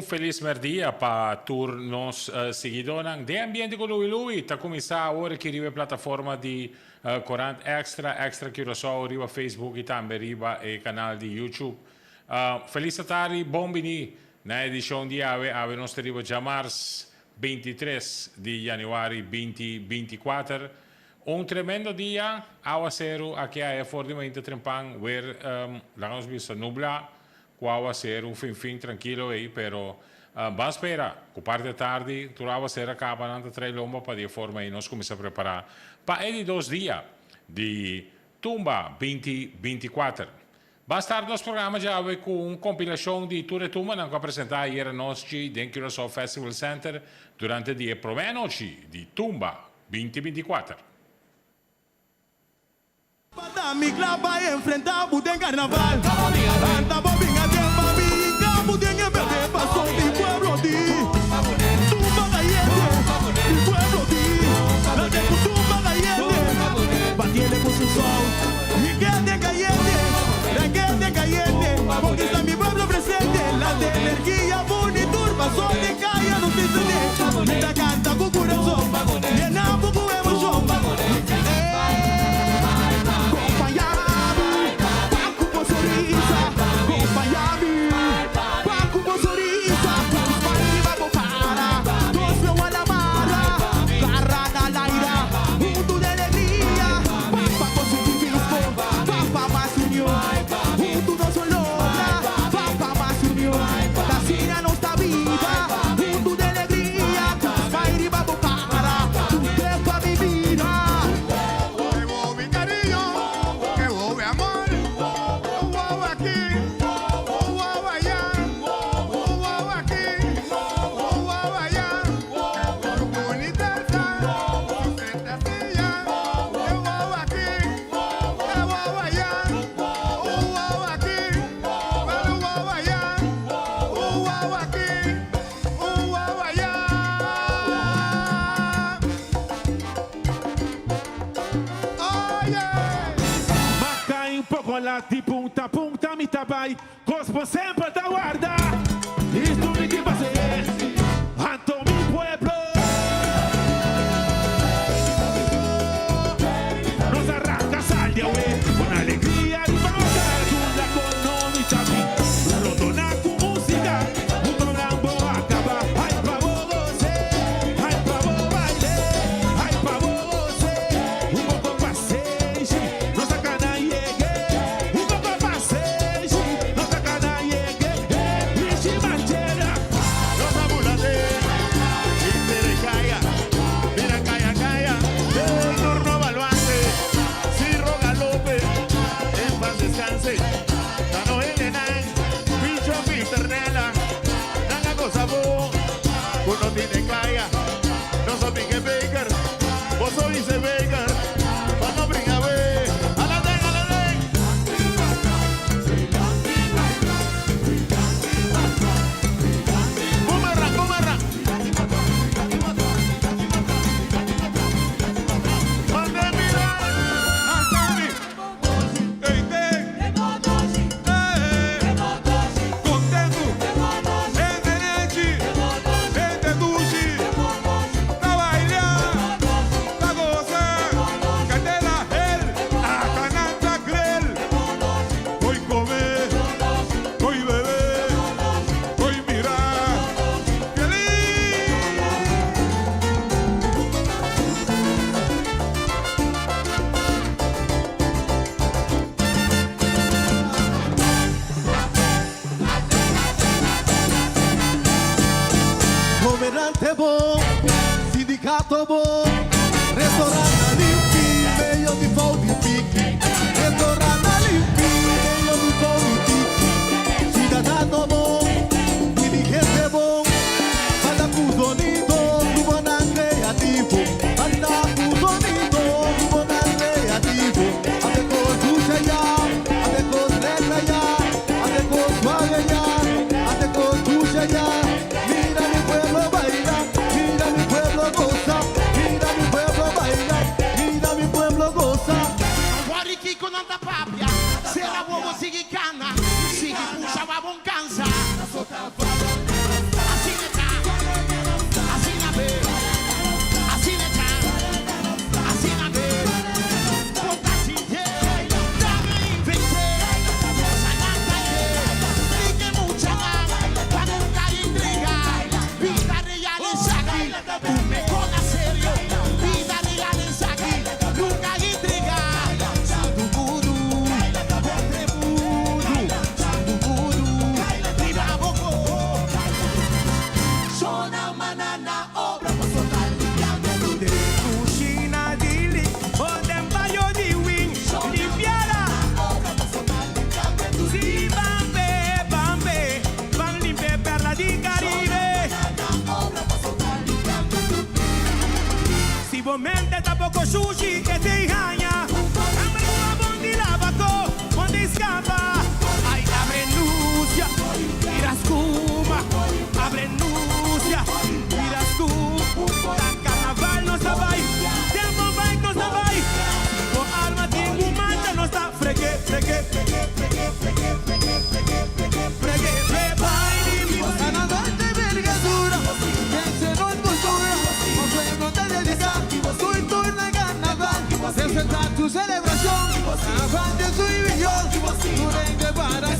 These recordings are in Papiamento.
felis merdia pa tur nos siguidónan. Den Ambiente ku Louie Louie ta kuminsá awor aki riba e plataforma di Korant Extra, Extra Curaçao riba Facebook i tambe riba e kanal di YouTube. Felis atardi, bon biní na e edishon di awe. Awe nos ta riba djamars 23 di yanüari 2024. Un tremendo dia, awaseru aki aya for di mainta trempan, wer laga nos bisa nubla ku awaseru fin fin trankilo ei, pero ban spera ku parti atardi tur awaseru a kaba nan ta trae lomba pa di e forma ei nos kuminsa prepara pa e di dos dia di Tumba 2024. Ban start nos programa djawe ku un kompilashon di tur e tumbanan ku a presentá ayera anochi den Curaçao Festival Center durante di e promé anochi di Tumba 2024. Pa mi kla pa enfrentá bu den karnaval. Anta bo bin a den pa mi hinká bu den e berde paso mi pueblo di tumba kayente mi pueblo di la den ku tumba kayente batiele ku su sol. Riquete cayente, raquete cayente, Conquista mi pueblo presente, La de energia buni turba, Sol de caya no tin sede, Mi ta canta cu curazon, Yena bo cu emocion, Ey, compaña mi, pa cu bo sonrisa, Compaña mi, pa cu bo sonrisa, Cu smile riba bo cara, Nos lo a la mara, Cara na laira, Hunto di alegria. Papa positivismo, papa mas union. Huntu nos lo logra, papa mas union. T'asina nos ta biba, huntu di alegria. Ku smile riba bo cara, ku te pa mi bida. Ke bo cariño, ke bo amor, wow aki, wow allá, wow aki, wow allá. Su boniteza, su fantasía, ke wow aki, ke wow allá, wow aki, pero wow allá, wow aki, wow allá. Oh yeah! M'a kai un poko lat di punta punta mi ta bai Kos semper ta warda Isto mi ki pase Anto mi pueblo Nos arranka sal di awe Con alegria riba nos Tunda kono mi ta bin Rondona ku musika Hunto nan bo akaba Ai pa bo gose Ai pa bo baile Ai pa bo gose Un poko pasenshi Nos a kana yege Un poko pasenshi Nos a kana yege Rishi Manchera. Nos a bula te, Inter e kaya, mira kaya kaya, ey turno baluarte, Cirro Galope, en paz descanse, Tano Elenan, Picho Piternela, nan a goza bo, ku no tiene kaya, nos a brinca beker, boso dice beker, pa no brinca be, ala den, ala den. Boomerang, boomerang. Mande mira. Antami, Eite, Eh, Contento, Entenente, Entedushi, Ta baila, ta goza, Candela, el, Atananta, grel, Voy come, voy bebe, voy mirar, feliz. Gobernante bon, sindicato bon, restaurant na limpi, medio di bou di piki. Restaurant na limpi, medio di bou di piki. Ciudadano bon, dirigente bon, banda cu sonido, gruponan creativo. Banda cu sonido, gruponan creativo. Ate cos dushi ya, ate cos lekker ya, ate cos suave ya, ate cos dushi ya. Mira mi pueblo baila, mira mi pueblo goza, mira mi. Bo mente ta poko shushi e tei haña. Hamber ku a bon di laba ko, bon di skapa. Ai abrenusia, bira skuma. Abrenusia, bira skuma. Ta karnaval nos ta bai, tempo bai nos ta bai. Si bo alma tin un mancha nos ta frege, frege. Frege, frege, bai di mi. Carnaval de envergadura, ese no es cultura, no pueblo te dedica, cultura y carnaval, resalta tu celebración, carnaval de su división, tu rey para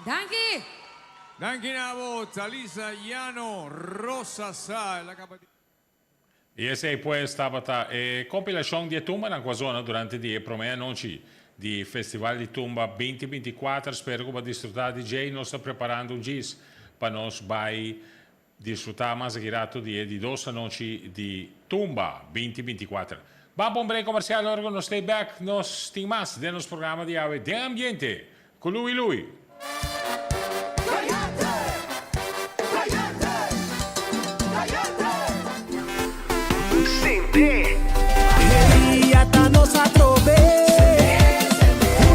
Danki! Danki na bo, Talisa Llano Rosa Sa, el a caba di. I esei pues tabata e kompilashon di e tumbanan ku a zona durante di e promé anochi di Festival di Tumba 2024. Spero ku bo a disfrutá di dje i nos ta preparando un djis pa nos bai disfrutá mas aki rato di e di dos anochi di Tumba 2024. Ban pa un break komersial ora ku nos stay back nos tin mas den nos programa di awe Den Ambiente ku Louie Louie.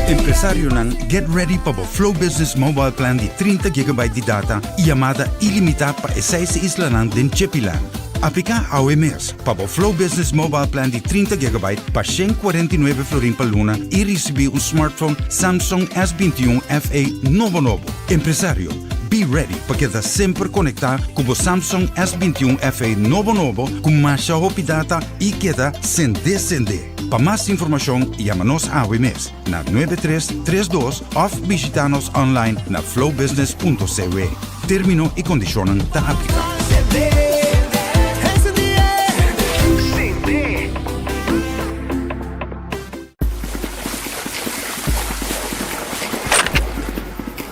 Empresarionan, get ready pa bo Flow Business Mobile Plan di 30 gigabyte di data y yamada ilimita pa e seis islanan den Chipiland. Aplica awe mes pa bo Flow Business Mobile Plan di 30 gigabyte pa 149 florin pa luna y ricibi un smartphone Samsung S21 FE nobo nobo. Empresario, be ready pa keda semper conecta cu bo Samsung S21 FE nobo nobo cu masha hopi data y keda sende sende. Pa mas informacion yama nos awe mes na 9332 of bishita nos online na flowbusiness.cw. Termino y condicionnan ta aplica.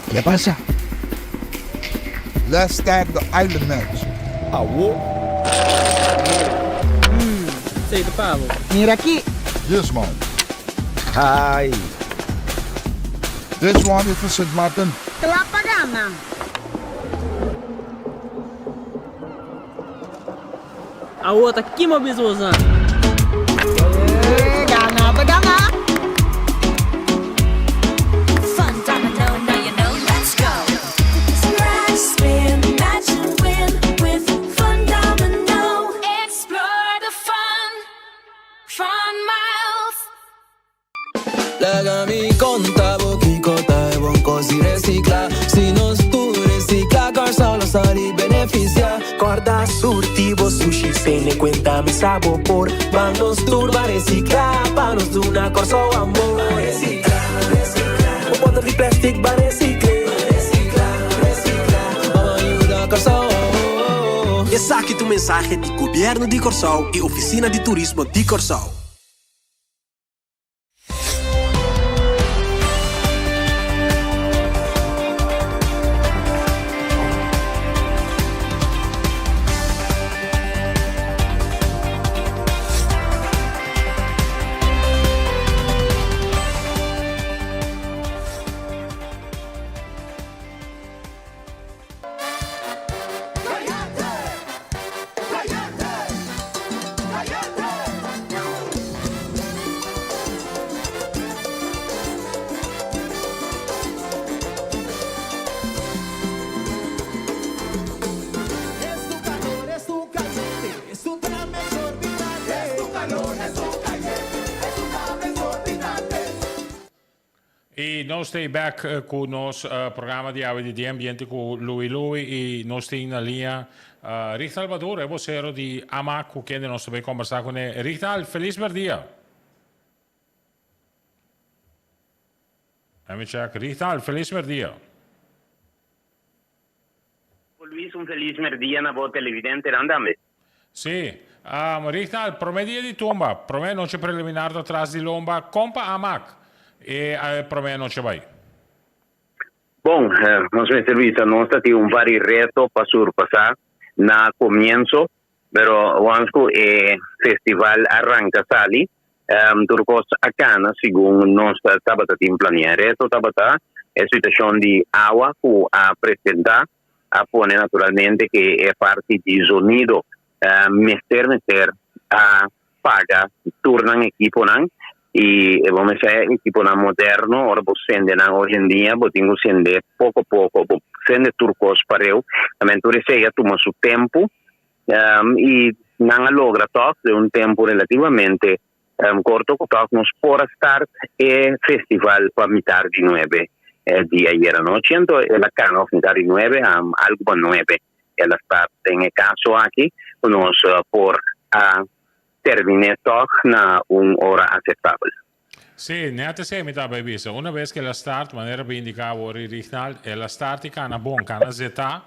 ¿Qué pasa? Let's start the island match. Awo. Sei ta pa bo. Mira aki. This one. Ai. This one is for Sint Maarten. Kla pa gana. Awo ta kima bisbosan. Gana ta gana. Fun domino, now you know, let's go. Scratch, spin, match and win with Fun Domino. Explore the fun, fun miles. Laga mi konta bo kiko ta e bon kos di resiklá. Si nos tur resiklá, Kòrsou lo sali benefisiá. Kòrda surti bo sushi sene kuenta mi sa bo por. Ban nos tur ban resiklá pa nos duna Kòrsou amor. Ban resiklá, resiklá. Bo bòter di plèstik ban resikl'é. Ban resiklá, resiklá. Ban yuda Kòrsou. Esaki ta un mensahe di Gobièrnu di Kòrsou i Ofisina di Turismo di Kòrsou. I nos ta bek ku nos programa di awe di Den Ambiente ku Louie Louie i nos tin na liña Rignald Maduro, e bosero di amak ku kende nos ta bay kombersá kuné. Rignald, felis merdia. Let me check. Rignald, felis merdia. Luis, un felis merdia na bo televidentenan tambe. Sí. Um, Rignald, promé dia di tumba, promé noche preliminar ta tras di lomba, kon pa amak e promé anochi bai? Bon, nos mester bisa nos ta tin un vari reto pa surpasá na komienso, pero once ku e festival a ranka sali, tur kos a kana segun nos tabata tin plania. E reto tabata e situashon di awa ku a presentá a pone naturalmente ke e parti di zonido mester mester a paga tur nan ekiponan y bo mester haya ekiponan moderno ora bo sende nan hoy en dia bo tin ku sende poko poko bo sende tur kos pareu tamen tur esei a tuma su tempu y nan a logra tòg den un tempu relativamente Corto cu tok nos por a start e festival pa mitar di nuebe di ayer anochi, anto el a cana of mitar di nuebe a algo pa nuebe el a start den e caso aki cu nos por a termine tok na un ora aceptabel. Sí, net esei mi tabata bisa. Una bes cu el a start, manera bo indica awor Rignald, el a start y cana bon, cana zeta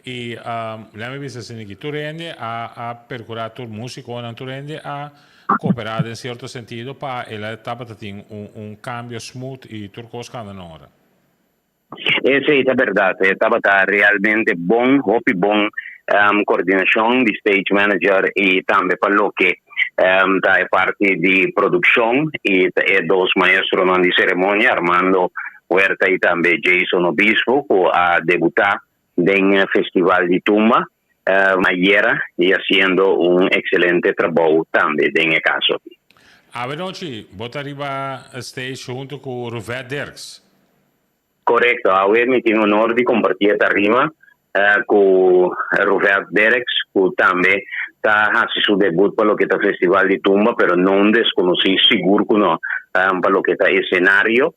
y lami bisa asina aki, tur hende a a percura, tur musiconan, tur hende a Cooperá den cierto sentido pa el a tabata tin un un cambio smooth y tur cos canda na ora. Esey ta berdad, e tabata realmente bon, hopi bon coordinacion di stage manager y tambe pa loke ta e parti di produccion y e dos maestronan di ceremonia Armando Huerta y tambe Jason Obispo cu a debuta den Festival di Tumba ayera y haciendo un excelente trabou tambe den e caso aki. Awe nochi bo ta riba stage hunto cu Ruvette Dirks. Corecto, awe mi tin honor di comparti e tarima cu Ruvette Dirks cu tambe ta haci su debut pa loke ta Festival di Tumba pero no un desconoci sigur cu no pa loke ta escenario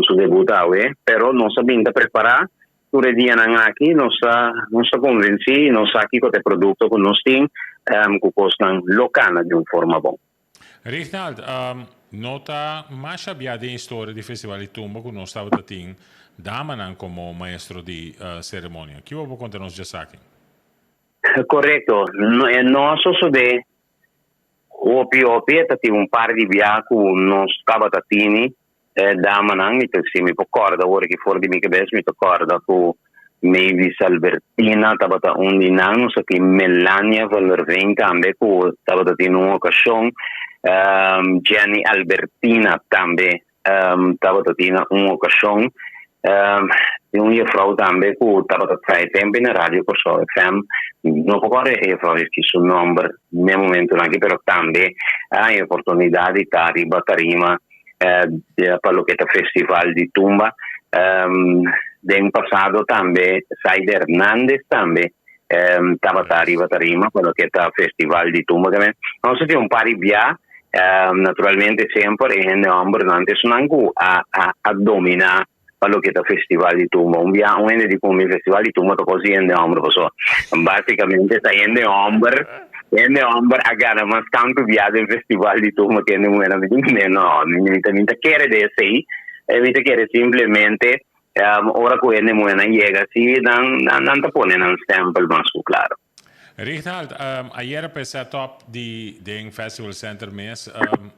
su debut awe pero nos a bin ta prepara Tur e dianan aki nos ta nos ta konvensí i nos sa kiko ta e produkto ku nos tin ku kosnan lo kana di un forma bon. Rignald, no ta masha bia den historia di Festival di Tumba ku nos tabata tin damanan komo maestro di seremonia. Kibo bo konta nos djasaki? Korekto. E no a sosodé hopi hopi. E ta tin un par di bia ku nos tabata tini E damanan, mi ta si mi por kòrda awor aki for di mi kabes, mi ta kòrda ku Mavis Albertina tabata un di nan, nos a tin Melania van der Veen tambe ku tabata tin un okashon, Jenny Albertina tambe tabata tin na un okashon, tin un jefrou tambe ku tabata traha e tempu na Radio Kòrsou FM, no por kòrda e jefrou aki su nòmber n'e momentunan aki, pero tambe a haña oportunidat di ta riba tarima. pa loke ta festival di tumba. Den pasado tambe Saida Hernandez tambe tabata ariba tarima pa loke ta festival di tumba tambe. Nos a tin un par di bia, naturalmente semper e hende hombernan ta esunnan ku a a domina pa loke ta festival di tumba. Un bia un hende di ku mi festival di tumba ta kos di hende homber paso basicamente ta hende homber hende homber a gana mas tantu bia den festival di tumba ke hende muher. Mi di no mi ta mi ta kere de esei mi ta kere simplemente ora ku hende muhernan yega si nan nan ta pone nan stempel mas ku klaro. Rignald, ayera pa e set up di den Festival Center mes,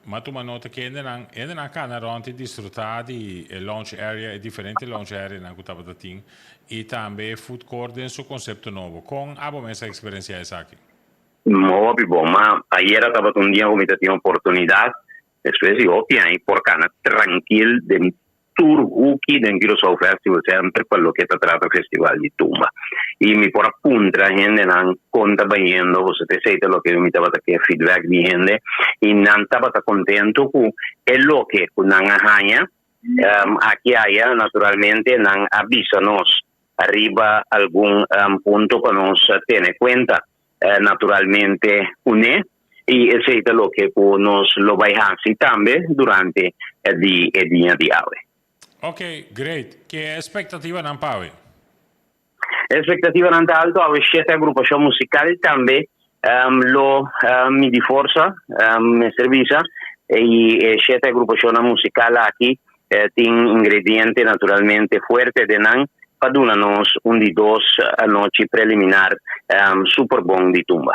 m'a tuma nota ku hendenan, hendenan a kana rònt i disfrutá di e lounge area, e diferente lounge areanan ku tabata tin i tambe e food court den su konsepto nobo. Kon abo mes a eksperensiá esaki? Hopi bon, ma ayera tabata un dia ku mi ta tin oportunidat despues di hopi aña por kana trankil den tur huki den Curaçao Festival Center pa loke ta trata Festival di Tumba. Y mi por a puntra hendenan con ta bayendo, boso ta esey ta loke mi tabata ke feedback di hende y nan tabata contento cu e loke cu nan a haña. Aki aya naturalmente nan a bisa nos riba algun punto pa nos tene cuenta naturalmente cune y esey ta loke cu nos lo bay haci tambe durante di e dia di awe. Ok, great. Ki e expectativanan pa awe? E expectativanan ta alto, awe shete agrupacion musical tambe lo midi forsa, mester bisa, y e shete agrupacionnan musical aki tin ingrediente naturalmente fuerte den nan pa duna nos un di dos anochi preliminar super bon di tumba.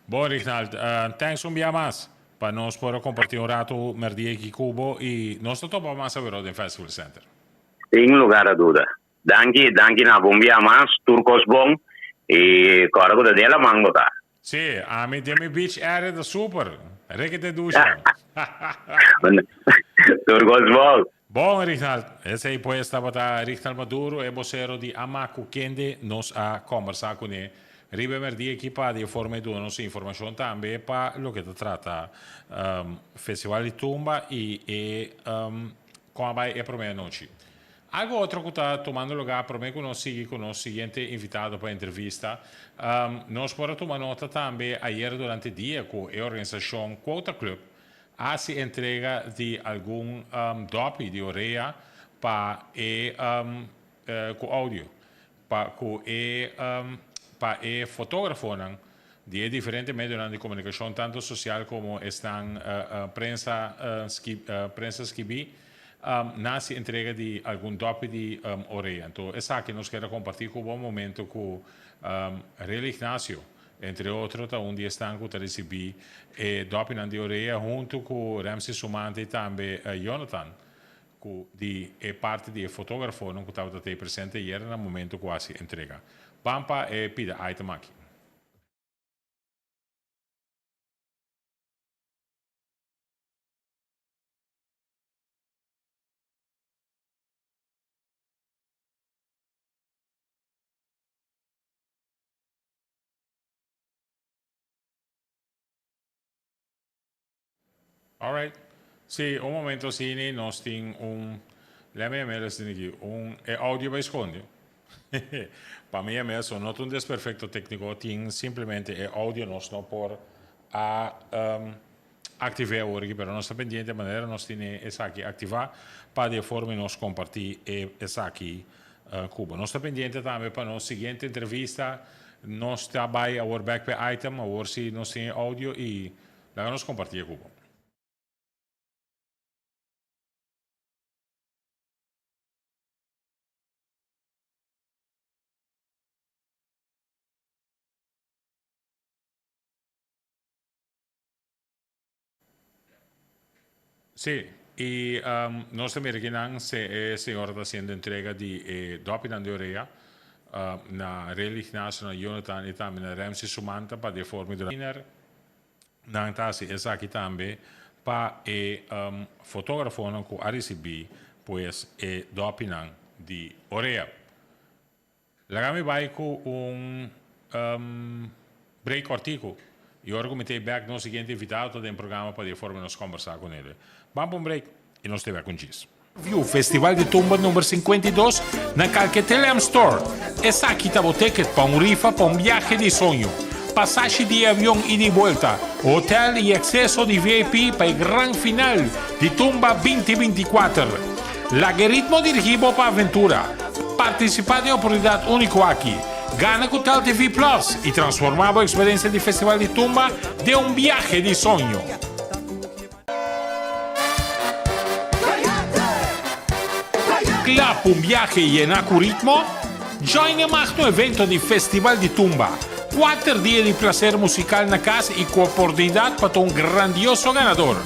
Bon Rignald, thanks un bia mas pa nos por a comparti un rato merdia aki cu bo y nos ta topa mas aweró den Festival Center. Sin lugar a duda. Danki, danki na bo un bia mas, tur cos bon y corda cu ta den laman bo ta. Sí, ami den mi beach area ta super. Rekete dusha. Tur cos bon. Bon Rignald, esey pues tabata Rignald Maduro, e bosero di Amaku kende nos a combersa cune riba e merdia aki pa di e forma e duna nos informacion tambe pa loke ta trata Festival di Tumba y e con a bay e prome anochi. Algo otro cu ta tumando lugar prome cu nos sigui cu nos siguiente invitado pa entrevista, nos por a tuma nota tambe ayer durante dia cu e organisacion Quota Club a haci entrega di algun dopi di orea pa e cu audio pa cu e pa e fotografonan di e diferente medionan di comunicacion tanto social como esnan prensa prensa skibi na haci entrega di algun dopi di orea. Anto esaki nos kier a comparti cu bo momento cu Rel Ignacio entre otro ta un di esnan cu ta ricibi e dopinan di orea hunto cu Ramsey Sumante y tambe Jonathan cu di e parti di e fotografonan cu tabata tey presente ayer na momento cu haci entrega. Ban pa e pida item aki. Alright. Sí, un momento asini nos tin un, lemme yam'é asina aki, un, e audio bai scondi. Pa mi yam'é aso, no ta un desperfecto tecnico, tin simplemente e audio nos no por a activ'é awor aki, pero nos ta pendiente manera nos tene esaki activa pa di e forma nos comparti e esaki cu bo. Nos ta pendiente tambe pa nos siguiente entrevista, nos ta bai awor bek p'e item, awor si nos tin e audio y Laga nos compartié cu bo. Sí, y nos ta mira kinan e señora ta haciendo entrega di e dopinan di orea na Rel Ignacio, na Jonathan y tambe na Ramsey Sumanta pa de forma durante. Nan ta hasi esaki tambe pa e fotografonan ku a risibí pues e dòpinan di orea. Laga mi bai ku un break kòrtiku i ora ku mi ta e bèk nos siguiente invitado ta den programa pa di e forma nos kòmbersá ku nele. Ban pa un break i nos ta e bèk un djis. View Festival di Tumba number 52 na kalke Teleam Store. Esaki ta bo ticket pa un rifa pa un biahe di soño. Pasashi di avion ida y buelta, hotel y acceso di VIP pa e gran final di Tumba 2024. Laga e ritmo dirigi bo pa aventura. Participa den e oportunidad unico aki. Gana cu Tel TV Plus y transforma bo experiencia di Festival di Tumba den un biahe di soño. Kla pa un biahe yená ku ritmo? Join e magno evento di Festival di Tumba, kuater dia di plaser musikal na kas i ku oportunidat pa ta un grandioso ganador.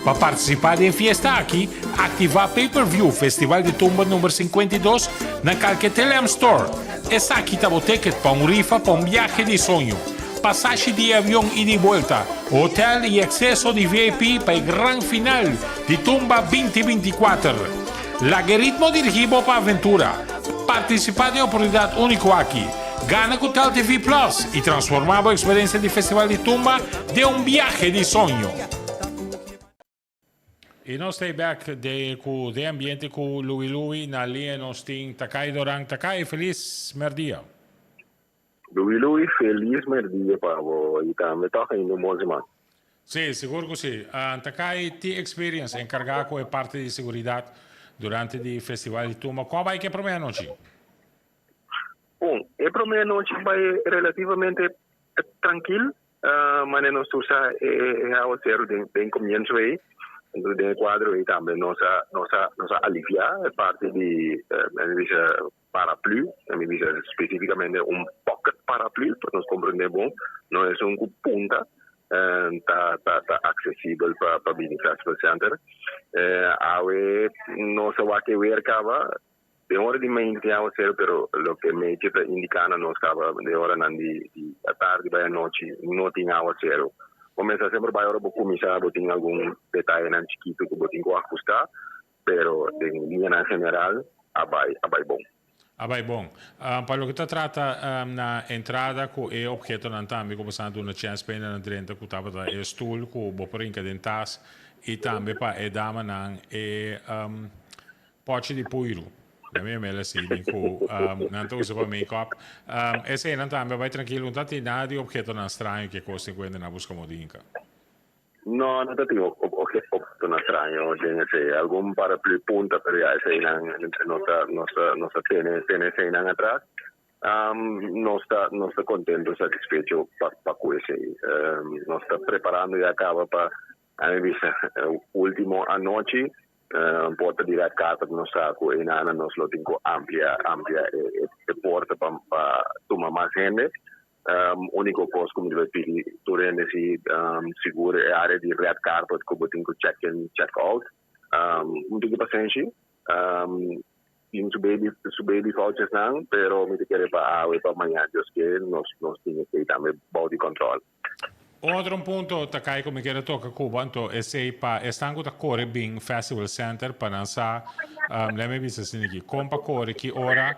Pa partisipá den e fiesta aki, aktivá Pay Per View Festival di Tumba number 52 na kalke Teleam Store. Esaki ta bo ticket pa un rifa pa un biahe di soño. Pasashi di avion ida i buelta, hotel i acceso di VIP pa e gran final di Tumba 2024. Laga e ritmo dirigi bo pa aventura. Participa den e oportunidad unico aki. Gana cu Tel TV Plus i transforma bo experiencia di Festival di Tumba den un biahe di soño. I nos ta bek de cu den ambiente cu Louie Louie na liña nos tin Takai Doran. Takai, feliz merdia. Louie Louie, feliz merdia pa bo y tambe toch ainda un bon siman. Sí, sigur cu sí. Takai T-Experience encarga cu e parti di seguridad. durante di Festival di Tumba. Kon a bai ku e promé anochi? Bon, e promé anochi bai relativamente trankil, manera nos tur sa e awaseru den komienso ei. Entonces den e kuadro ei tambe nos a nos a nos a aliviá e parti di mi bisa paraplu, mi bisa spesífikamente un pocket paraplu pa nos komprendé bon, no esun ku punta ta ta ta aksesibel pa pa bini Festival Center. Awe nos a wak e wer kaba Den ora di mainta tin awaseru pero loke mechi ta indica na nos caba den oranan di di atardi bay anochi no tin awaseru. Bo mester semper bay ora bo cuminsa bo tin algun detayenan chikito cu bo tin cu ahusta pero den liñanan general a bay a bay bon. A bay bon. Pa loke ta trata na entrada cu e obhetonan tambe cu bo sa duna chens pa hende nan drenta cu tabata e stoel cu bo por hinca den tas y tambe pa e damanan e Pochi di puiru. Na mi mel asi mi ku nan ta usa pa make up. Eseinan tambe a bai trankil. No ta tin nada di obhetonan straño ke kos tin ku hende na buska modo hinka. No, no ta tin obhetonan straño den esei. Algun paraplu punta pero ya eseinan nos ta nos ta nos ta tene tene eseinan atras. Nos ta nos ta kontento satisfecho pa pa ku esei. Nos ta preparando ya kaba pa ami bisa ultimo anochi. Porta di red carpet nos sa cu eynana nos lo tin cu amplia amplia e porta pa pa tuma mas hende. Unico cos cu mi ta bay pidi tur hende si sigur e area di red carpet cu bo tin cu check in check out un tiki pasenshi. Tin su baby su baby vouchers nan pero mi ta kere pa awe pa mañana Dios ke nos nos tin esey tambe bou di control. Otro un punto ta kai ku mi kere toka ku bo anto esei pa esnan ku ta kore bin Festival Center pa nan sa lei mi bisa asina aki kon pa kore ki ora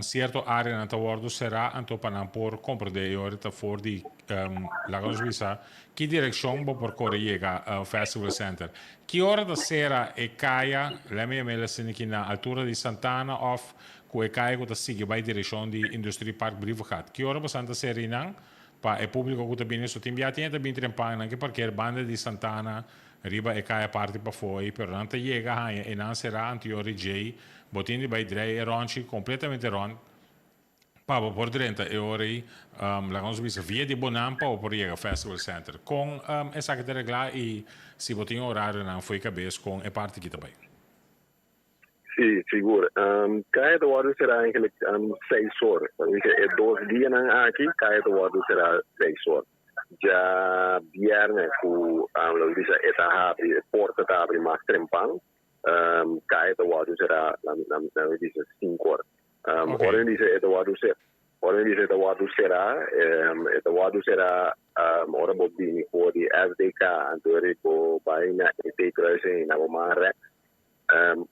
sierto areanan ta wòrdu será anto pa nan por komprendé e ora ta for di laga nos bisa ki direkshon bo por kore yega Festival Center ki ora ta sera e kaya lei mi yam'el asina aki na altura di Santana òf ku e kaya ku ta sigui bai direkshon di Industriepark Brievengat ki ora bosan ta sera einan Pa e publico cu ta bini so tin bia tin e ta bin trempan nan ke parkeer banda di Santana riba e caya parti pafo ey pero nan ta yega haya e nan sera antior di djey bo tin di bay drei e ronchi completamente rond pa bo por drenta e ora ey laga nos bisa via di bo nan pa bo por yega Festival Center con esaki ta regla y si bo tin horarionan fo'i cabes con e parti ki ta bay. Sí, sigur. Kaya ta wòrdu será eigenlijk seis or. E dos dianan aki kaya ta wòrdu será seis or. Dja bièrnè ku lo bisa e ta habri, e porta ta habri mas trempan, kaya ta wòrdu será nan mi bisa sinku or. Ora mi bisa e ta wòrdu será, ora mi bisa e ta wòrdu será, e ta wòrdu será ora bo bini for di SDK anto bo bai na e T-kruising na bo man rèks.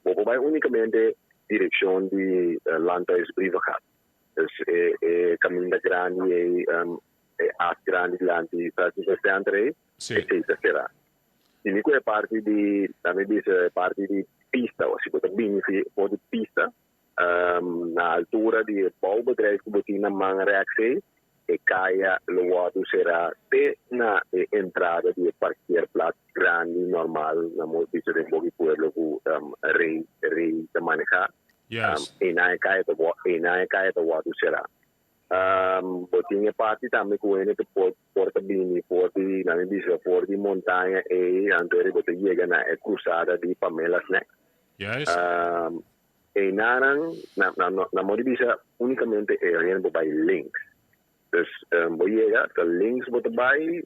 Bo por bai únikamente direkshon di Landhuis Brievengat. Dus e e kaminda grandi ei, e as grandi dilanti Festival Center ei, esei ta será. Si mi ku e parti di, laat mi bisa, e parti di pista, si bo ta bini for di pista, Na altura di e bouwbedrijf ku bo tin na man rèks ei, e kaya lo wòrdu será te na e entrada di e parkeerplaats grandi normal na mooi piso den Boki Pueblo ku Rey Rey ta manehá. Einan e kaya ta einan e kaya ta wòrdu será. Bo tin e parti tambe ku hende ta por por ta bini for di nan mi bisa for di montaña ei anto bo ta yega na e krusada di Pamela Snack. Einanan, na, na, na modi bisa únicamente e hende bo bai links. Dus bo yega, ta links bo ta bai,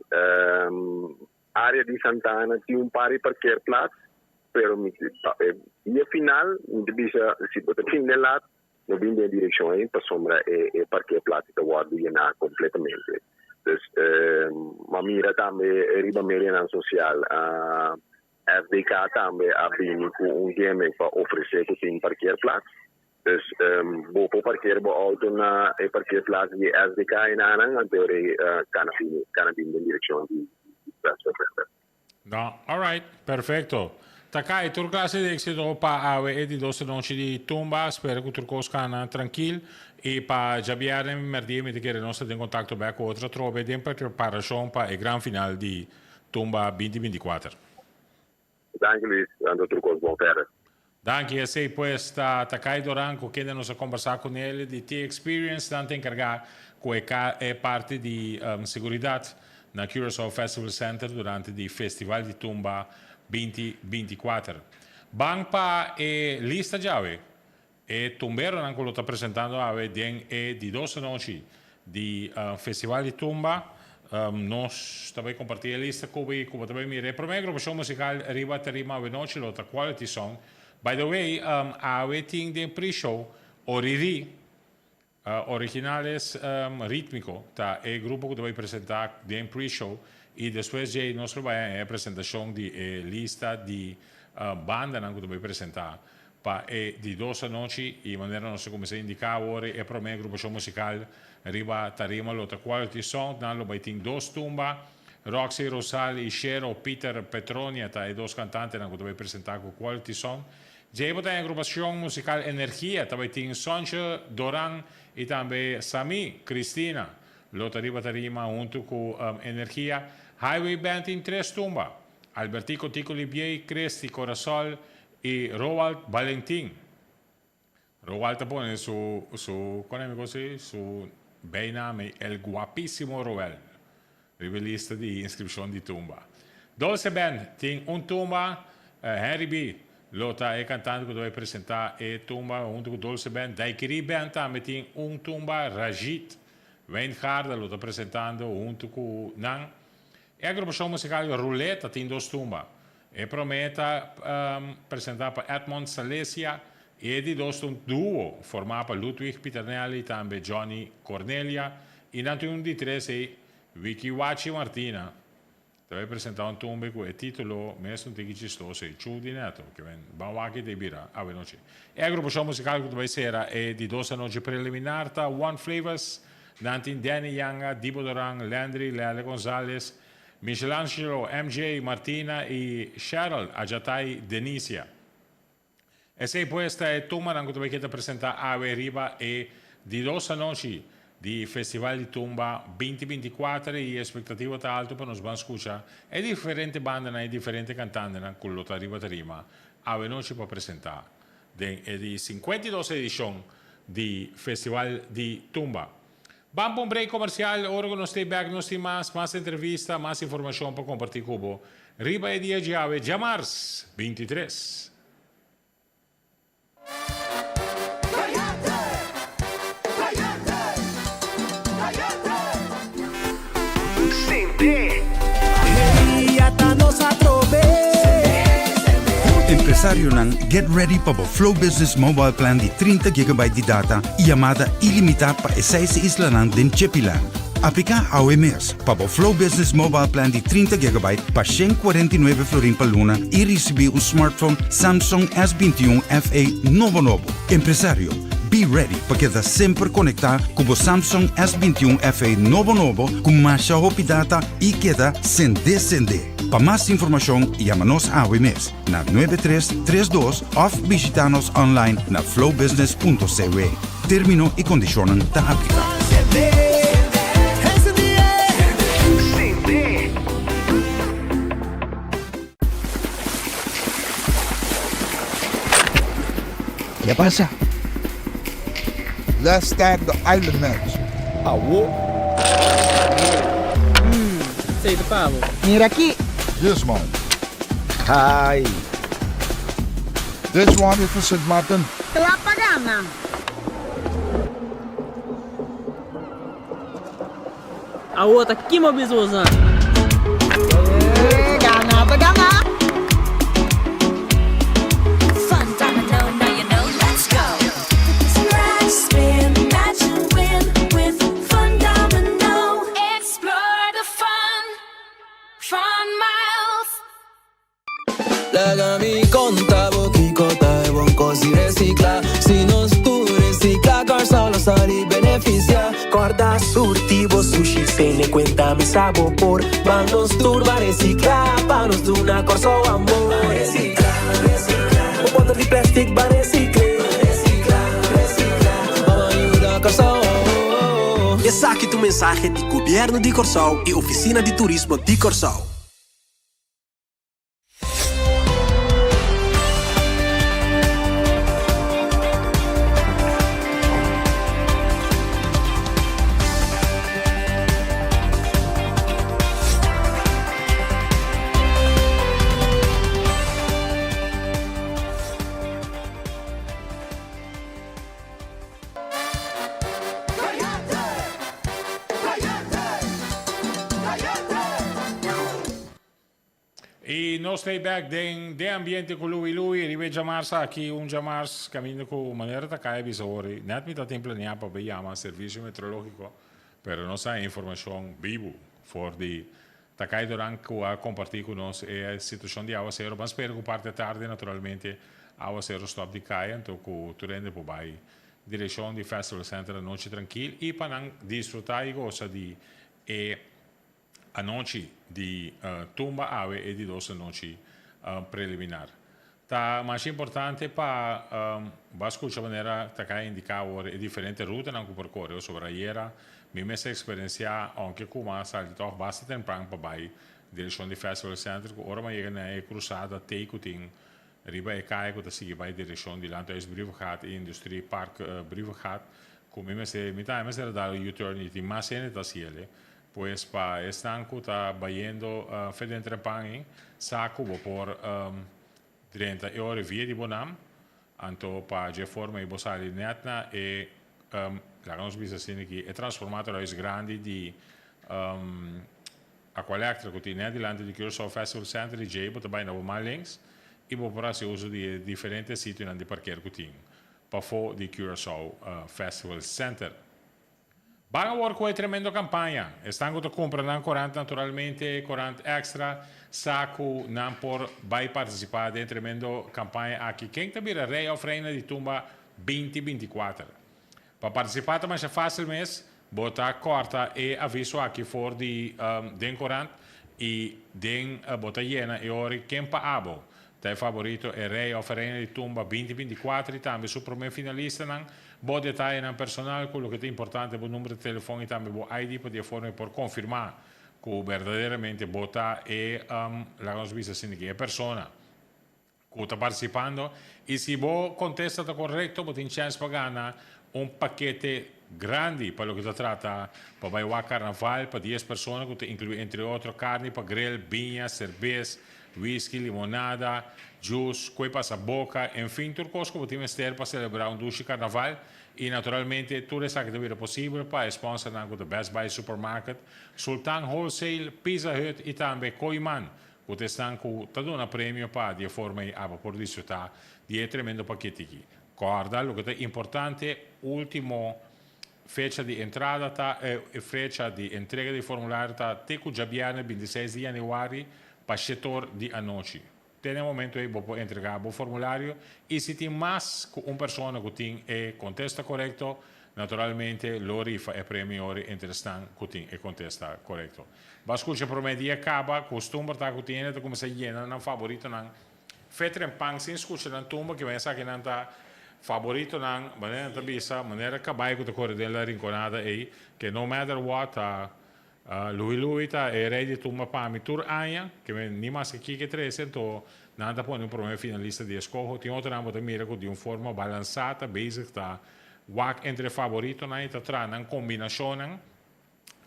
área di Santana tin un par di parkeerplaats, pero mi, pa e dia final, mi ta bisa si bo ta bin den laat, no bin den e direkshon ei, pasobra e, e parkeerplaats ta wòrdu yená kompletamente. Dus, m'a mira tambe riba medianan sosial, FDK tambe a bini ku un gimmick pa ofresé ku tin parkeerplaats. Dus bo por parkeer bo outo na e parkeerplaats di FDK enanan anto rei kana bini kana bini den direkshon di Festival Center. No, alright, perfecto. Ta kai tur klase di éxito pa awe e di dos anochi di tumba. Spera ku tur kos kana trankil. I pa djabièrnè mèrdia mi ta kere nos ta den kontakto bèk ku otro atrobe den preparashon pa e gran final di Tumba binti 24. Danki Luis, anto tur kos bon verder. Danki, esey pues ta Takai Doran cu kende nos a combersa cu nel di T-Experience. Nan ta encarga cu e e parti di seguridad na Curaçao Festival Center durante di Festival di Tumba 2024. Ban pa e lista djawe. E tumberonan cu lo ta presentando awe den e di dos anochi di Festival di Tumba. Nos ta bay comparti e lista cu bo y cu bo ta bay mira. E prome agrupacion musical riba tarima awe nochi lo ta Quality Song. By the way, awe tin den pre-show Oriri, Originales Ritmico ta e grupo cu ta bay presenta den pre-show y despues djey nos lo bay haña e presentacion di e lista di bandanan cu ta bay presenta pa e di dos anochi y manera nos a cuminsa indica awor e prome agrupacion musical riba tarima lo ta Quality Sound, nan lo bay tin dos tumba, Roxy Rosal y Shero Peter Petronia ta e dos cantantenan cu ta bay presenta cu Quality Sound. Djey bo ta e agrupacion musical Energia ta bay tin Sonche Doran y tambe Sami Cristina lo ta riba tarima hunto cu Energia. Highway Band tin tres tumba, Albertico Tico Libiey, Christy Corasol y Roald Valentin. Roald ta pone su su con mi cosa su bijnaam El Guapísimo Roel riba e lista di inscripcion di tumba. Dolce Band tin un tumba, Henry B. Lo ta e cantante cu ta bay presenta e tumba hunto cu Dolce Band. Daiquiri Band tambe tin un tumba, Rajit Wijngaarden lo ta presentando hunto cu nan. E agrupacion musical Ruleta tin dos tumba. E prome ta presenta pa Edmond Salesia y e di dos ta un duo forma pa Ludwig Pieternelli y tambe Johnny Cornelia y nan tin un di tres ey Wikiwachi Martina ta bay presenta un tumbe cu e titulo mes un tiki chistoso ey Chu di Neto ke men ban wak ta bira awe nochi. E agrupacion musical cu ta bay cera e di dos anochi preliminar ta One Flavors nan tin Danny Yanga, Dibo Doran, Landry Lele Gonzalez, Michelangelo, MJ, Martina y Cheryl Ajatai Denisia. Esey pues ta e tumbanan cu ta bay keda presenta awe riba e di dos anochi di Festival di Tumba 2024 y e expectativa ta alto pa nos ban scucha e diferente bandanan y diferente cantantenan cu lo ta riba tarima awe nochi pa presenta den e di 52 edicion di Festival di Tumba. Ban pa un break comercial, ora cu nos stay back nos tin mas, mas entrevista, mas informacion pa comparti cu bo riba e dia djawe, djamars 23. Empresarionan, get ready pa bo Flow Business Mobile Plan di 30 gigabyte di data y yamada ilimita pa e seis islanan den Chepiland. Aplica awe mes pa bo Flow Business Mobile Plan di 30 gigabyte pa 149 florin pa luna y ricibi un smartphone Samsung S21 FE nobo nobo. Empresario, Be ready pa keda semper konektá ku bo Samsung S 21 FE nobo nobo ku masha hopi data i keda sendé sendé. Pa mas informashon yama nos awe mes na 9332 òf bishitá nos online na flowbusiness.cw. Término i kondishonnan ta apliká. Ke pasa? Let's start the island match. Awo. Mm, esei ta pa bo. Mira aki. This one. Hai. This one is for Sint Maarten. Kla pa gana. Awo ta kima bisosa. Gana ta gana. Fun domino, now you know, let's go. Scratch, spin, match and win with Fun Domino. Explore the fun, fun miles. Laga mi konta bo kiko ta e bon kos di resiklá. Si nos tur resiklá, Kòrsou lo sali benefisiá. Kòrda surti bo sushi, tene kuenta mi sa bo por. Ban nos tur ban resiklá, pa nos duna Kòrsou amor. Ban resiklá, resiklá. Bo bòter di plèstik ban resikl'é. Ban resiklá, resiklá. Ban yuda Kòrsou. Esaki ta un mensahe di Gobièrnu di Kòrsou i Ofisina di Turismo di Kòrsou. nos ta bek den den ambiente ku Louie Louie riba e djamars aki, un djamars kaminda ku manera ta kai a bisa ori. Nèt mi ta tin planeá pa bai yama Servisio Meteorológiko, pero nos a informashon bibu for di Takai Duran ku a kompartí ku nos e situashon di awasero. Ban spera ku parti atardi naturalmente awasero stòp di kai anto ku tur hende por bai direkshon di Festival Center anochi trankil i pa nan disfrutá i gosa di e Anochi di tumba awe e di dos anochi preliminar. Ta masha importante pa bo a scucha manera ta cay indica awor e diferente rutanan cu por core pasobra ayera mi mes a experiencia aunke cu mi a sali toch basta tempran pa bay direccion di Festival Center cu ora mi a yega na e cruzada tey cu tin riba e caya cu ta sigui bay direccion di Landhuis Brievengat y Industrie Park Brievengat cu mi mester mi tambe mester a dal un U-turn y tin mas hende ta haciele. Pues pa esnan ku ta bayendo fe den trempan ei, sa ku bo por drenta e ora via di bo nam, anto pa dje forma ei bo sali nèt na e, laga nos bisa asina aki, e transformatorhuis grandi di Aqualectra ku tin nèt dilanti di Curaçao Festival Center di dje bo ta bai na bo man links i bo por hasi uso di e diferente sitionan di parker ku tin pafó di Curaçao Festival Center. Ban awor ku e tremendo kampaña. Esnan ku ta kumpra nan korant naturalmente, korant extra, sa ku nan por bai partisipá den e tremendo kampaña aki. Ken ta bira rei òf reina di tumba binti 24? Pa partisipá ta masha fásil mes, bo ta kòrta e aviso aki for di den korant i den bo ta yena e ora ken pa abo Ta e faborito e rei of e reina di tumba 2024 i tambe su prome finalistanan. Bo detayenan personal ku loke ta importante bo number di telefon i tambe bo ID pa di e forma e por konfirmá ku berdaderamente bo ta e laga nos bisa asina ki e persona ku ta partisipando i si bo kontesta ta korekto bo tin chèns pa gana un pakete grandi pa loke ta trata pa bai wak karnaval pa dies persona ku ta inkluí entre otro karni pa grill, biña, serbes, whisky, limonada, juice, koe pasa boka, enfin tur kos ku bo tin mester pa selebrá un dushi karnaval i naturalmente tur esaki ta bira posibel pa e sponsornan ku ta Best Buy Supermarket, Sultan Wholesale, Pizza Hut i tambe Kooiman ku ta esnan ku ta duna premio pa di e forma ei abo por disfrutá di e tremendo pakete aki. Kòrda loke ta importante, último fecha di entrada ta e fecha di entrega di formulario ta te ku djabièrnè 26 di yanüari pa shetor di anochi. Te na e momento ei bo por entregá bo formulario i si tin mas ku un persona ku tin e kontesta korekto, naturalmente lo rifa e premio ori entre esnan ku tin e kontesta korekto. Bo a skucha promé dia kaba, kustumber ta ku tin hende ta kuminsá yena nan faboritonan Fetra en pan sin scucha nan tumba ki esaki nan ta favoritonan manera nan ta bisa manera cabai cu ta core den la rinconada ey ke no matter what ta Louis Louis ta e rey di tumba pa mi tur aña ke men ni maske kiko e trece anto nan ta pone un prome finalista di escoho tin otronan bo ta mira cu di un forma balansa ta bezig ta wak entre favoritonan y ta traha nan combinacionnan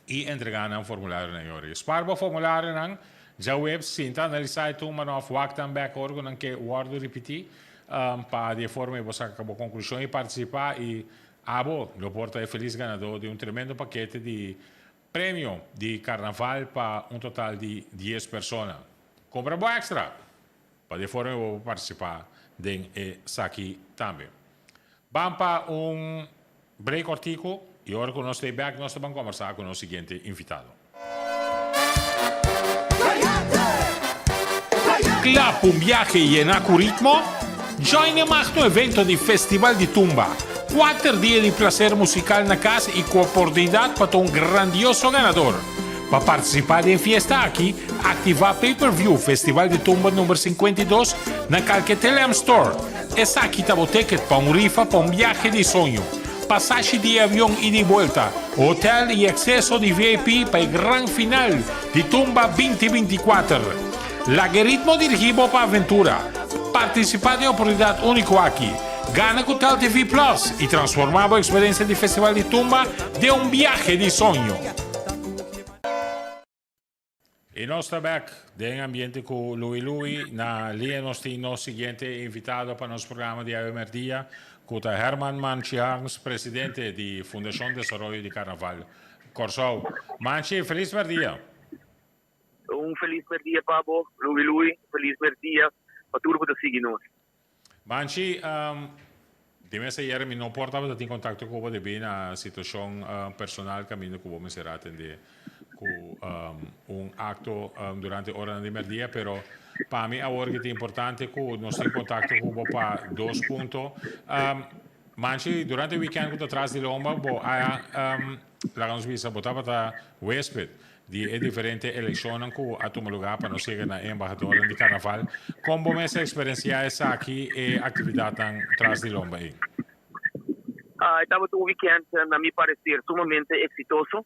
i entregá nan formularionan yori. Spar bo formularionan djaweps, sinta analisá e tumbanan òf wak nan bèk ora ku nan ke wòrdu ripití pa di e forma ei bo saka bo konklushon i partisipá i abo lo por ta e felis ganadó di un tremendo pakete di premio di karnaval pa un total di dies persona. Kumpra bo èkstra pa di e forma ei bo por partisipá den esaki tambe. Ban pa un break kortiku y ora ku nos ta bek nos ta ban kombersá ku nos siguiente invitado. Kla pa un biahe yená ku ritmo? Join e magno evento di Festival di Tumba, kuater dia di plaser musikal na kas i ku oportunidat pa ta un grandioso ganador. Pa partisipá den e fiesta aki, aktivá Pay Per View Festival di Tumba number 52 na kalke Teleam Store. Esaki ta bo ticket pa un rifa pa un biahe di soño, pasashi di avion ida i buelta, hotel i acceso di VIP pa e gran final di Tumba 2024. Laga e ritmo dirigi bo pa aventura. Participa den e oportunidad unico aki. Gana cu Tel TV Plus i transforma bo experiencia di Festival di Tumba den un biahe di soño. I nos ta bek den ambiente ku Louie Louie. Na lia nos tin nos siguiente invitado pa nos programa di awe merdia, ku ta Herman Manchi Harms, presidente di Fundashon Desaroyo di Karnaval Kòrsou. Manchi, felis merdia. Un felis merdia pa bo, Louie Louie, un felis merdia pa tur ku ta sigui nos. Banchi, di mes ayer mi no por tabata tin contacto cu bo debi na situacion personal caminda cu bo mester a atende cu un acto durante oranan di merdia, pero pa mi awor ki ta importante cu nos tin contacto cu bo pa dos punto. Manchi, durante weekend cu ta tras di lomba bo a laga nos bisa bo tabata huesped Di e diferente elekshonnan ku a tuma lugá pa nos yega na e embahadornan di karnaval, kon bo mes a eksperensiá esaki e aktividatnan tras di lomba ei? E tabata un wikènt na mi pareser sumamente eksitoso.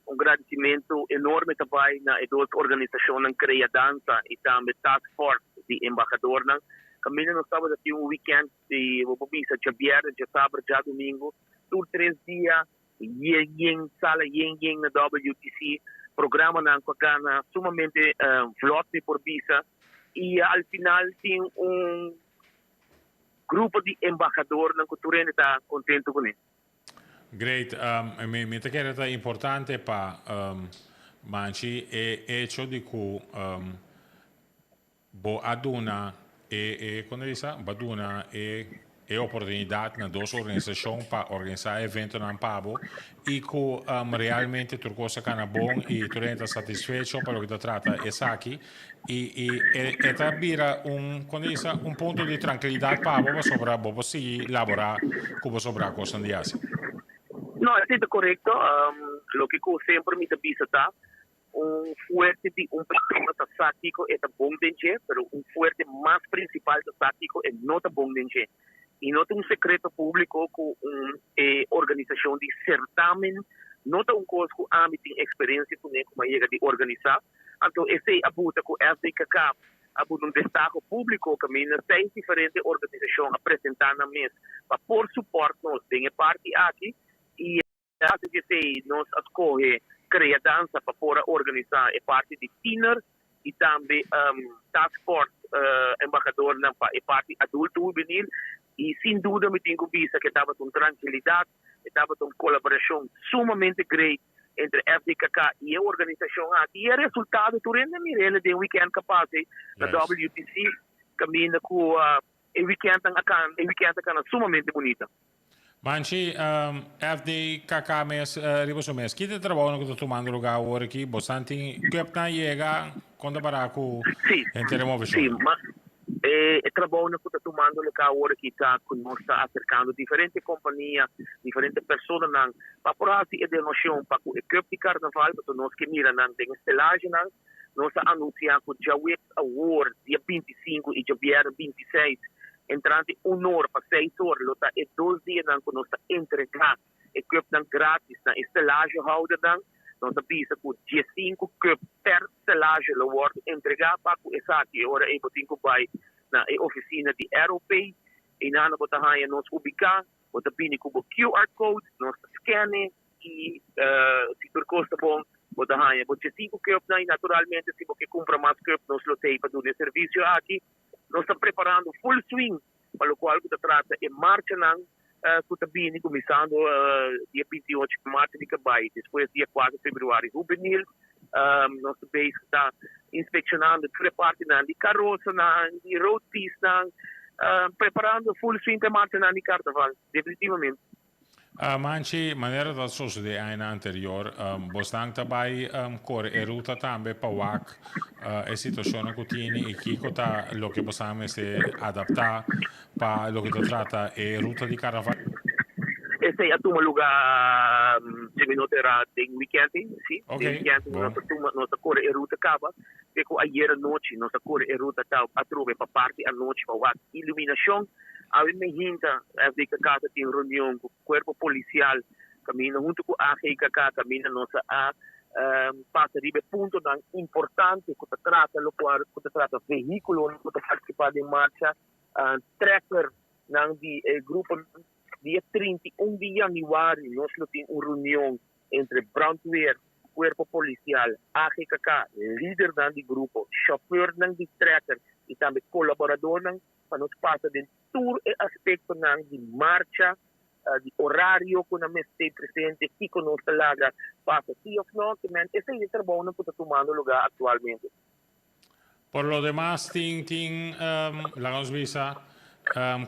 Un gradisimentu enorme ta bai na e dos organisashonnan Krea Dansa i tambe Task Force di Embahadornan. Kaminda nos tabata tin un wikènt di bo por bisa djabièrnè, djasabra, djadumingu, tur tres dia Yen yen sala yen yen na WTC, programanan cu a gana sumamente vlot mi por bisa y al final tin un grupo di embahadornan cu tur hende ta contento cune. Great, mi ta kere ta importante pa manchi e hecho di cu Bo a duna e e kon ta bisa? Bo a duna e e oportunidat na dos organisashon pa organisá e eventonan pa bo i ku realmente tur kos a kana bon i tur hende ta satisfecho pa loke ta trata esaki i i e e ta bira un kon ta bisa? Un punto di trankilidat pa bo pasobra bo por sigui laborá ku bo sobrá kosnan di hasi. No, esei ta korekto. Loke ku semper mi ta bisa ta Un fuerte di un persona ta sa kiko e ta bon den dje, pero un fuerte mas principal ta sa kiko e no ta bon den dje. Y no ta un secreto publico cu un e organisacion di certamen no ta un cos cu ami tin experiencia cune cu mi a yega di organisa. Anto esey a buta cu FDKK a buta un destaho publico caminda seis diferente organisacion a presenta nan mes pa por support nos den e parti aki y Así ke esei nos a skohe Krea Dansa pa por a organisá e parti di tiner i tambe Task Force embahadornan pa e parti adulto hubenil. I sin duda mi tin ku bisa ku e tabata un trankilidat, e tabata un kolaborashon sumamente great entre FDKK i e organisashon aki. I e resultado tur hende a mir'el den wikènt ku a pasa na WTC kaminda ku e wikèntnan a kana, e wikènt a kana sumamente bunita. Manchi, FDKK mes riba su mes, ki ta e trabounan ku ta tumando lugá awor aki? Bosan tin kèpnan yega? Kon ta pará ku henter e moveshon? Sí, ma e trabounan ku ta tumando lugá awor aki ta ku nos ta aserkando diferente kompania, diferente personanan pa por hasi e donashon pa ku e kèp di karnaval, pasobra nos ke mira nan den e stelagenan. Nos a anunsiá ku djaweps awor, dia 25 i djabièrnè 26, Entrante un or pa seis or lo ta e dos dianan ku nos ta entregá e cupnan grátis na e stelagehoudernan. Nos a bisa ku diesinku cup per stelage lo wòrdu entregá. Pa ku esaki e ora ei bo tin ku bai na e ofisina di ROP. Einan bo ta haña nos ubiká. Bo ta bini ku bo QR code, nos ta scan e i si tur kos ta bon bo ta haña bo diesinku cupnan i naturalmente si bo ke kumpra mas cup nos lo t'ei pa duna e servisio aki. Nos ta preparando full swing pa locual cu ta trata e marchanan cu ta bini cuminsando dia 28 cu marcha di cabay, despues dia 4 februari hubenil. Nos ta bezig ta inspeccionando tur e partinan di carosanan, di roadpiecenan, preparando full swing pa e marchanan di carnaval, definitivamente. Manchi, manera ta sosodé añanan anterior, bosnan ta bai kore e ruta tambe pa wak e situashonnan ku tini i kiko ta loke bosnan mester adaptá pa loke ta trata e ruta di karnaval? Esei a tuma lugá, si mi no ta erá, den wikènt, sí. Den wikènt nos a tuma, nos a kore e ruta kaba, te ku ayer anochi nos a kore e ruta atrobe pa parti anochi pa wak iluminashon. Awe mehinta FDKK ta tin reunion ku kuerpo polisial kaminda huntu ku AGKK kaminda nos a pasa riba e puntonan importante ku ta trata lokual ku ta trata vehíkulonan ku ta partisipá den marcha, trekkernan di e gruponan. Dia 31 di yanüari nos lo tin un reunion entre brandweer, kuerpo polisial, AGKK, lidernan di grupo, shòfernan di trekker i tambe kolaboradornan pa nos pasa den tur e aspektonan di marcha. Di orario ku nan mester presente, kiko nos ta laga pasa si òf no, ke men esei e trabounan ku ta tumando lugá aktualmente. Por lo demas tin tin laga nos bisa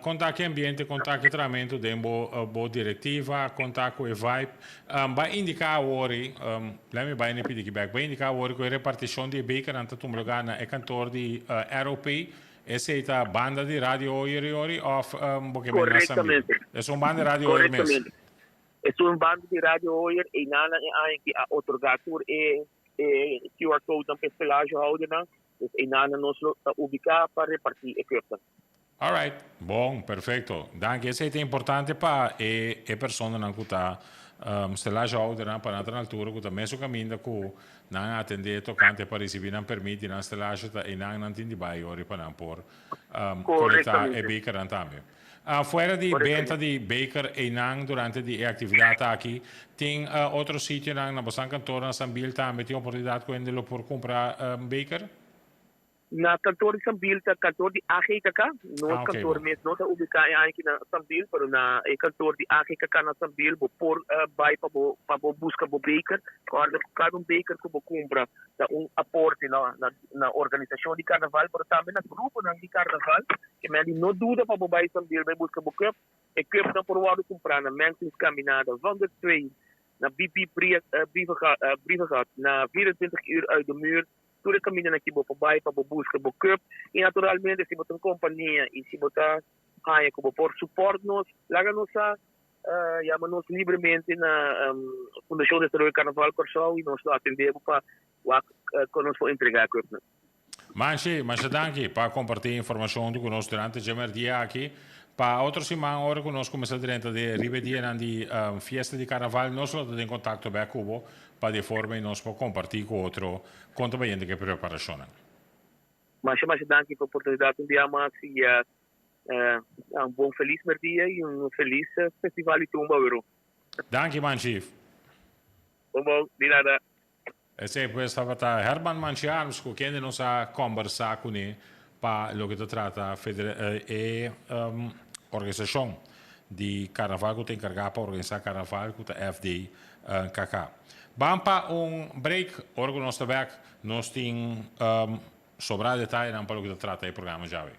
kon ta ki ambiente, kon ta ki trahamentu den bo bo direktiva, kon ta ku e vibe. Bai indiká awor ei, lei mi bai na e pidi aki bèk, bai indiká awor ei ku e repartishon di e bekernan ta tuma lugá na e kantor di ROP. Esei ta banda di Radio Hoyer yori of bo ke bini na Sambil? Correctamente. Esun banda di Radio Hoyer mes? Correctamente. Esun banda di Radio Hoyer einan e aña ki a otorga tur e e QR code nan pa e stelagehoudernan. Dus einan nos lo ta ubica pa reparti e cupnan. Alright, bon, perfecto. Danki. Esei ta importante pa e e personanan ku ta stelagehoudernan pa nan ta na altura ku ta mesun kaminda ku Nan a atendé tokante pa risibí nan permit di nan stelage ta einan nan tin di bai ori pa nan por kolektá e bekernan tambe. Fuera di benta di beker einan durante di e aktividat aki, tin otro sitionan na bosan kantor na Sambil tambe tin oportunidat ku hende lo por kumpra beker? Na kantoor di Sambil ta kantoor di AGKK. Nos Ah, ok, kantoor bon. mes no ta ubiká e aña aki na Sambil, pero na e kantoor di AGKK na Sambil bo por bai pa bo pa bo buska bo beker. Kòrda ku kada un beker ku bo kumpra ta un aporte na na na organisashon di karnaval, pero tambe na gruponan di karnaval. Ke men di no duda pa bo bai Sambil bai buska bo cup. E cupnan por wòrdu kumprá na Mensing's Caminada, Van der Twee, na BP Brievengat, na 24 uur uit de muur. Tur e kamindanan ki bo por bai pa bo buska bo cup y naturalmente si bo ta un kompania y si bo ta haña ku bo por support nos, laga nos sa, yama nos libremente na Fundashon Desaroyo Karnaval Kòrsou y nos lo atende bo pa wak kon nos por entrega e cupnan. Manshi, masha danki pa kompartí e informashon huntu ku nos durante dje mèrdia aki. Pa otro siman ora ku nos kuminsá drenta den riba e dianan di fiesta di karnaval nos lo ta den kontakto bèk ku bo Pa di e forma ei nos por kompartí ku otro kon ta bayendo ku e preparashonnan. Masha masha danki pa oportunidat un dia mas i un bon felis merdia i un felis festival di tumba wero. Danki man Chief. Bon bon, di nada. Esei pues tabata Herman Manchi Arms ku kende nos a kombersá kuné pa loke ta trata e organisashon di karnaval ku ta enkargá pa organisá karnaval ku ta FDKK. Ban pa un break, ora ku nos ta bèk nos tin sobrá detayenan pa loke ta trata e programa djawe.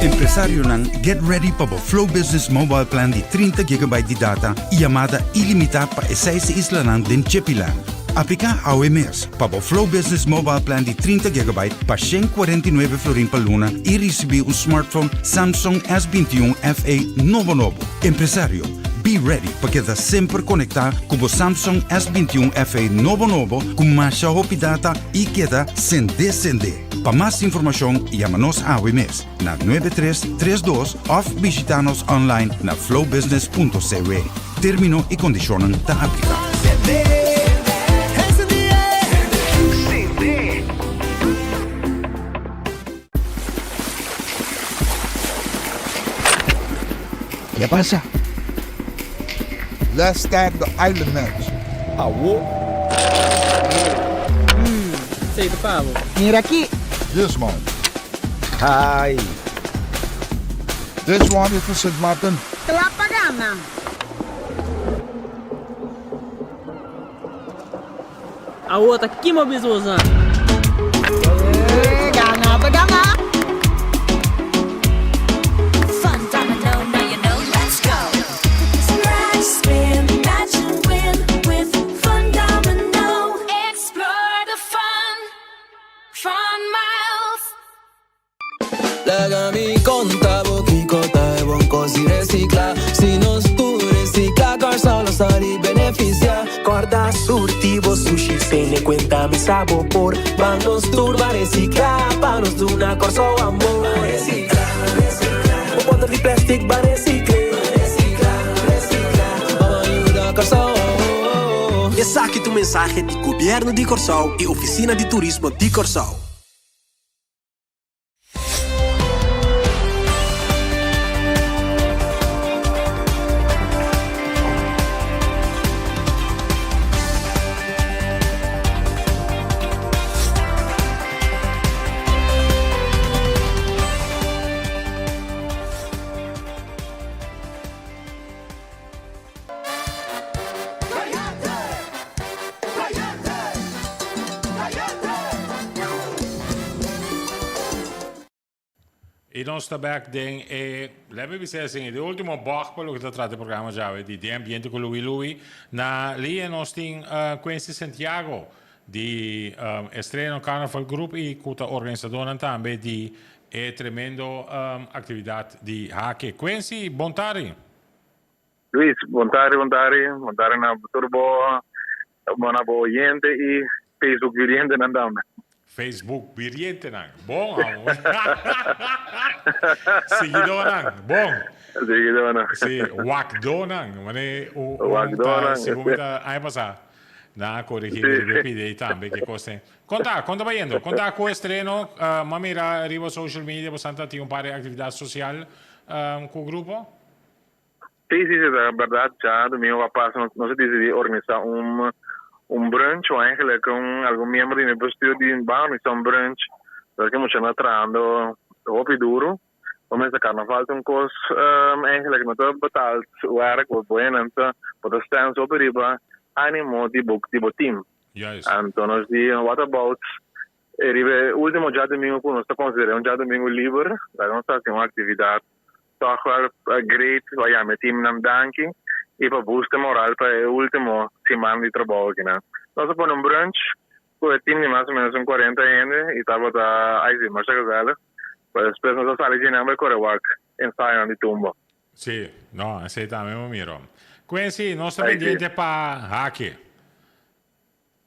Empresarionan, get ready pa bo Flow Business Mobile Plan di 30 gigabyte di data y yamada ilimita pa e seis islanan den Chepiland. Aplica awe mes pa bo Flow Business Mobile Plan di 30 gigabyte pa 149 florin pa luna y ricibi un smartphone Samsung S21 FE nobo nobo. Empresario, be ready pa keda semper conecta cu bo Samsung S21 FE nobo nobo cu masha hopi data y keda sende sende. Pa mas informacion yama nos awe mes na 9332 of bishita nos online na flowbusiness.cw. Termino y condicionnan ta aplica. Ke pasa? Let's start the island match. Awo. Mm, esei ta pa bo. Mira aki. This one. Hai. This one is for Sint Maarten. Kla pa gana. Awo ta kima bisa bosan. Gana ta gana. Fun domino, now you know, let's go. Scratch, spin, match and win with Fun Domino. Explore the fun, fun miles. Laga mi konta bo kiko ta e bon kos di resiklá. Si nos tur resiklá, Kòrsou lo sali benefisiá. Kòrda surti bo sushi, tene kuenta mi sa bo por. Ban nos tur ban resiklá, pa nos duna Kòrsou amor. Ban resiklá, resiklá. Bo bòter di plèstik ban resikl'é. Ban resiklá, resiklá. Ban yuda Kòrsou. Esaki ta un mensahe di Gobièrnu di Kòrsou i Ofisina di Turismo di Kòrsou. I nos ta bek den e, let me bisa asin, e ultimo bocht pa loke ta trata e programa djawe di Den Ambiente ku Louie Louie. Na liña nos tin Quincy Santiago di Estreno Carnaval Group i ku ta organisadornan tambe di e tremendo aktividat di Hake. Quincy, bon tardi. Luis, bon tardi, bon tardi. Bon tardi na tur bo, na bo oyente i Facebook birientenan tambe. Facebook birientenan, bon amo. Siguidónan, bon. Siguidónan. Sí, wakdónan, mane un ta, segun mi ta aña pasá, nan a korigí mi riba e pidei tambe ke kos ten. Kon ta, kon ta bayendo? Kon ta ku estreno? M'a mira riba social media bosan ta tin un par di aktividat sosial ku grupo. Sí, sí, sí, ta berdad. Djadomingo a pasa nos a disidí organisa un un brunch o eigenlijk un algun miembro di mi bestuur di ban organisa un brunch porque muchanan ta trahando hopi duro. Bo mester carnaval ta un cos eigenlijk no ta betaald werk bo bo hendenan ta bo ta stens hopi riba animo di bo di bo team. Juist. Anto nos di what about E riba e ultimo djadumingu ku nos ta konsider'é un djadumingu liber, laga nos hasi un aktividat tòg wèl great pa yama e timnan danki i pa boost e moral pa e ultimo siman di trabou akinan. Nos a pone un brunch ku e tim di mas o ménos un kuarenta hende i tabata ai si masha gezellig. Pero despues nos a sali dje nan bai kore wak ensayonan di tumba. Sí, no, esei tambe mi miro. Quincy, nos ta pendiente pa Hake.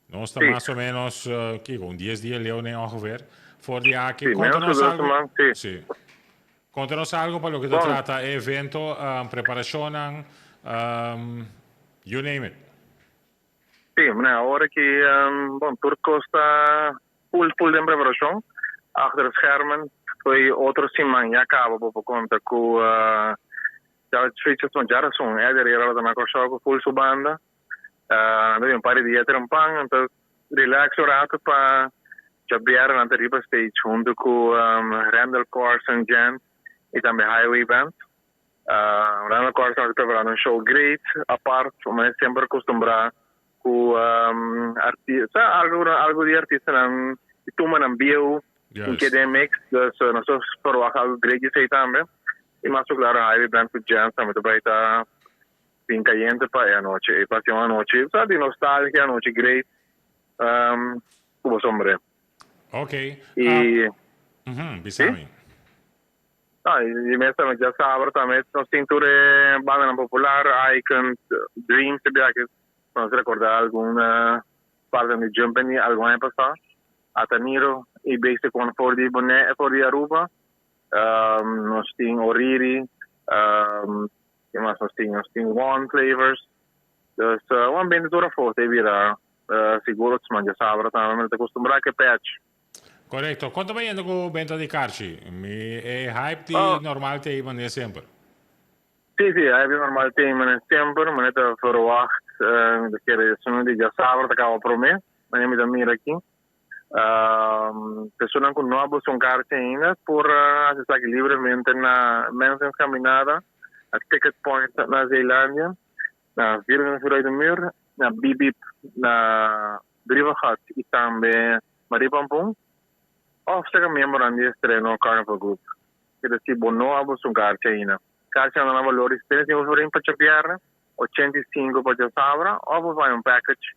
Nos ta mas o menos, kiko, un dies dia leu ne ongeveer, for di aki. Sí, Konta menos nos ku dos algo. siman, sí. Sí. Konta nos algo pa loke ta Bon. trata e evento, preparashonnan, you name it. Sí, mane, awor aki, bon, tur kos ta full, full den preparashon. Achter schermen, fo'i otro siman ya kaba bo por konta ku ya fechas, djarason, Eddy Herrera lo ta na Kòrsou ku full su banda. Nan ta bin un par di dia trempan, anto relax un rato pa djabièrnè nan ta riba stage hunto ku Randall Corson Gent i tambe Highway Band. Randall Corson a preparando un show great apart, manera semper acostumbrá ku artista, algo algo di artistanan di tumbanan bieu tin keda den mix, dus nos ta verwacht algo great di esei tambe. I mas ku klaro Highway Band ku Jens tambe ta bai ta Bin cayente pa e anochi ey. Pasi un anochi sa di nostalgia, anochi great cu bo sombre. Ok. Y Bisa mi. No, y mes tambe djasabra tambe nos tin tur e bandanan popular, Icon, Dreams e biaha nos recorda algun partenan di Jumpin di algun aña pasa, Ataniro y Basic One for di Bonaire, for di Aruba, nos tin Oriri, Ke mas nos tin? Nos tin One Flavors. Dus un ambiente tur afó ta e bira sigur otro siman djasabra tambe mi ta acostumbrá ku e pèch. Korekto. Kon ta bayendo ku benta di karchi? Mi e hype di normal ta ei manera semper. Sí, sí, hype di normal ta ei manera semper. Manera ta verwacht mi ta kere esun di djasabra ta kaba promé, manera mi ta mira aki. Personanan ku no a buska un karchi ainda por hasi esaki libremente na Mensens Caminada, na Ticket Point na Zeelandia, na Virgen Vooruit de Muur, na Bibib na Brievengat i tambe Marie Pampoen òf serka miembronan di Estreno Carnival Group. Ke ta si bo no a buska un karchi ainda. Karchinan ta na balor di 75 florin pa djabièrnè, 85 pa djasabra òf bo por haña un package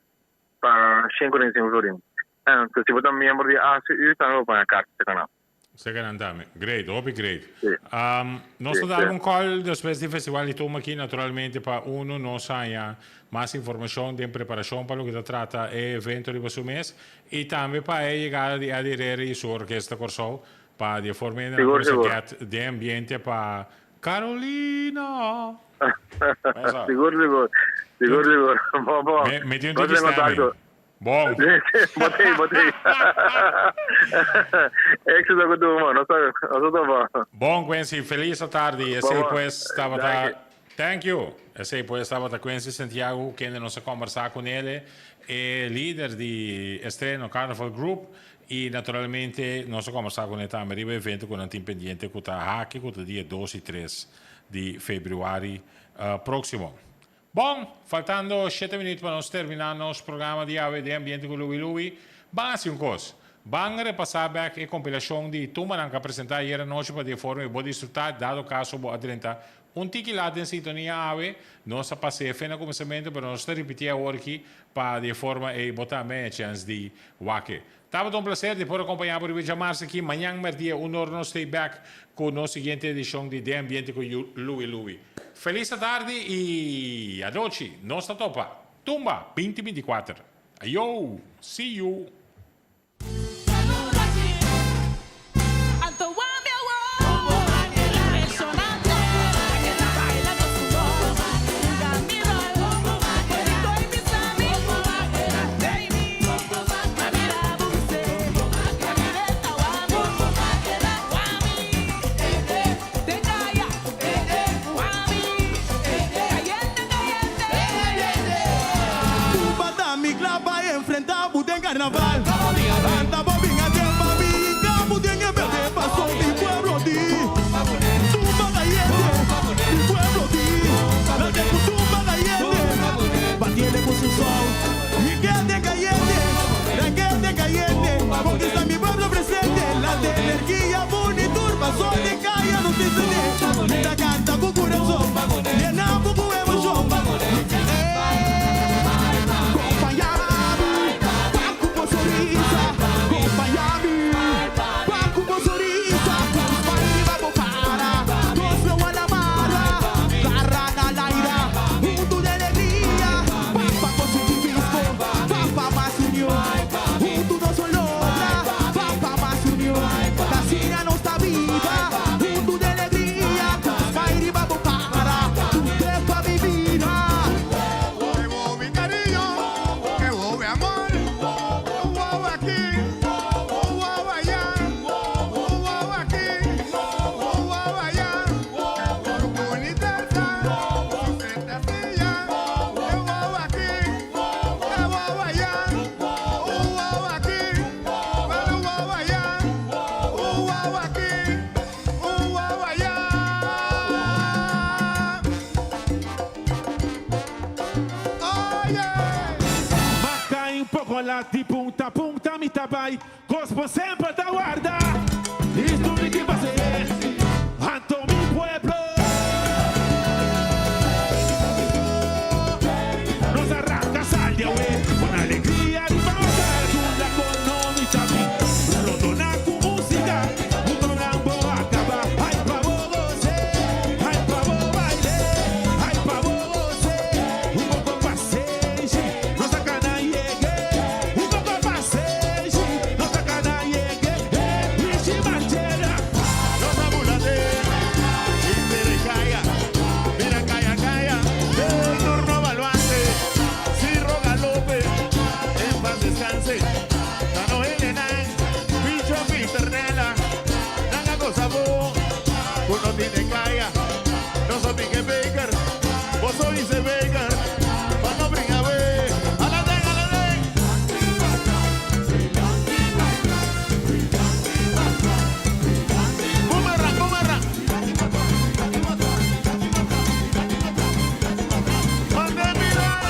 Pa 145 florin. Entonces si bo ta miembro di ACU tambe bo paña karta serka nan. Serka nan tambe. Great, hopi great. Sí. Nos Sí, ta dal sí. un call despues di Festival di Tumba aki naturalmente pa uno nos haña mas informacion den preparacion pa loke ta trata e evento riba su mes y tambe pa e yegada di Eddie Herrera y su Orkesta Kòrsou pa di e forma ei nan Sigur, cuminsa sigur. get den ambiente pa Carolina! Sigur, sigur. Sigur, sigur. Bon, bon. Me, me tin un Nos tiki den stemming. contacto. Bon. Botei, botei. Éxito cu tu, man. Nos ta, nos ta topa. Bon, Quincy, feliz atardi. Bon, Esei bon. pues tabata Danki. Thank you. Esei pues tabata Quincy Santiago, kende nos a combersa con ele, e lider di Estreno Carnival Group. Y naturalmente nos a combersa con e tambe riba e evento cu nan tin pendiente cu ta haki cu ta dia dos y tres di februari proximo. Bon, faltando shete minuut pa nos termina nos programa di awe den Ambiente cu Louie Louie, ban haci un cos. Ban repasá bèk e kompilashon di tumbanan ku a presentá ayera nochi pa di e forma ei bo disfrutá dado kaso bo a drenta un tiki lat den sintonia awe. Nos a pas'é fe na kuminsamentu pero nos ta ripitié awor aki pa di e forma ei bo tambe e chèns di wak e. Tabata un plaser di por akompañá bo riba djamars aki. Mañan mèrdia un or nos stay bèk ku nos siguiente edishon di Den Ambiente ku Louie Louie. Felis atardi i anochi. Nos ta topa. Tumba 20 24. Ayo! See you! Mi kla pa enfrenta bu den carnaval. Anta bo bin aden pa mi hinca bu den e berde paso mi pueblo di tumba cayente mi pueblo di la den cu tumba cayente batiele cu su sol hinca den cayente ranke den cayente conquista mi pueblo presente la den energia buni tur paso den caya nos tin sede mi ta canta cu curazon yena bu cu emocion. Maca un poco la di punta punta mi ta bay Cos bo semper ta warda Isto mi tin pase Anto mi pueblo Nos a ranca sal di awe Con alegria riba nos cara Tunda con no mi ta bin Rotona cu musica Mutonan bo a caba Ay pa bo goce Ay pa bo baile Ay pa bo goce Un poco pasenshi Nos a cana yege Un poco pasenshi Nos a cana yege Eh, Richie Manchera Nos a bula de Inter calla, mira calla, calla, el turno baluarte, Cirro Galope, en paz descanse, Tano Elena, Bicho Piternela, Nanga cosa bo, uno tiene calla, no soy Pique Baker, vos sois Baker, pa no brinca ve, aladén, aladén. Bumerang, bumerang. Mande mirar.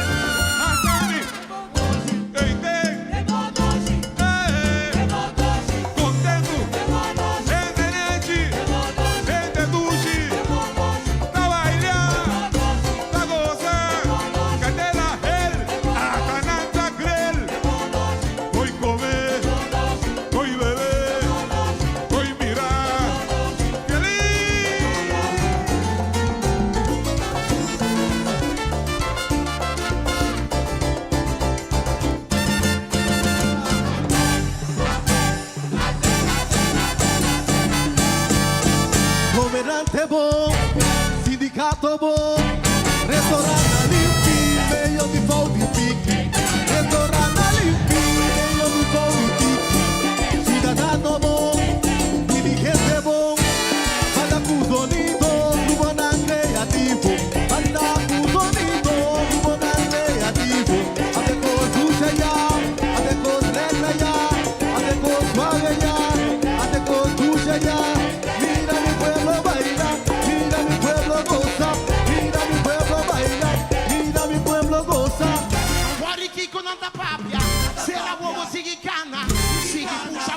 Gobernante bon, sindicato bon, restaurant limpi, medio di fout di piki. Restaurant limpi, medio di fout di piki. Ciudadano bon, dirigente bon, banda cu sonido, gruponan creativo. Banda cu sonido, gruponan creativo. Ate cos dushi ya, ate cos letra ya, ate cos suave ya, ate cos dushi ya. Mira mi pueblo baila, mira mi pueblo goza, mira mi pueblo baila, mira mi pueblo goza. Wari kiko nan ta papia Sera wowo sigui cana Sigui pusha.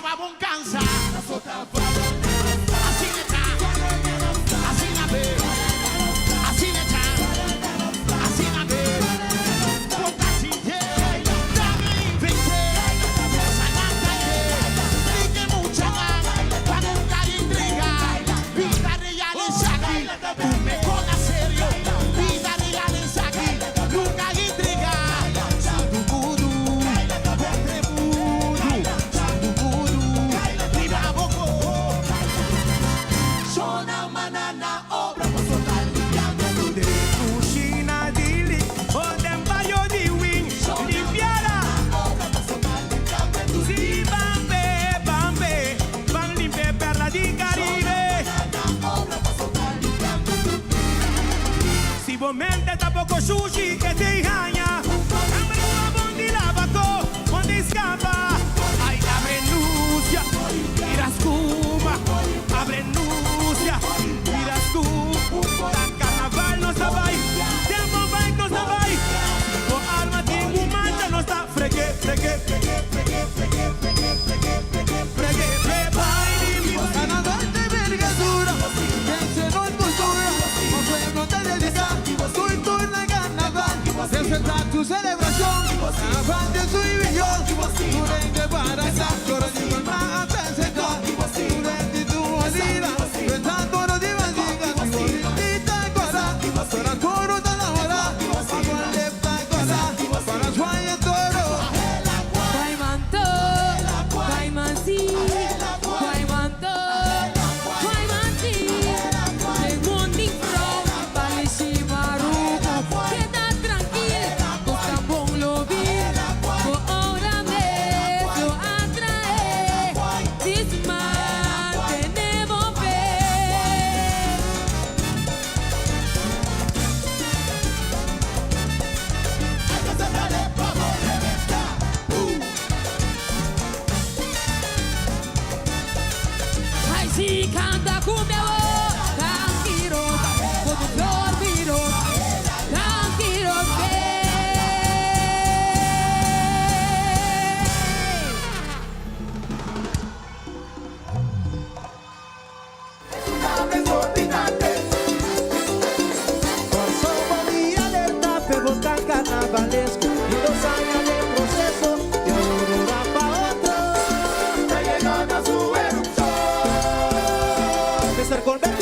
Poko shushi e t'ei haña. Hamber ku a bon di laba ko, bon di skapa. Ai abre nusia, bira skuma. Abre nusia, bira skuma. Ta karnaval nos ta bai, tempo bai nos ta bai. Si bo alma tin un mancha nos ta frege, frege. Frege, frege, bai di mi. Carnaval de envergadura, piensa en cultura, con pueblo te dedica, cultura y carnaval, presenta tu celebración, carnaval de su billón, tu rey para coro de mamá presenta, tu rey tu olida, pensando no diga diga, tu cora, para coro de la hora, para para sueño toro. Guaymanto, Guaymansi, Guaymanto, Guaymansi. De morning from Palishimaruco. Keda trankil, bo lo bi. Bo ora mes lo atraé. Disman, tenemos fe. Ai, si canta cumbia, oh, tranquilo, como flor miro, tranquilo, Somos alerta, pero tan carnavalesco. Y 2 años de proceso, de aurora pa' otro. Está llegando a su erupción. Mr. Colbert.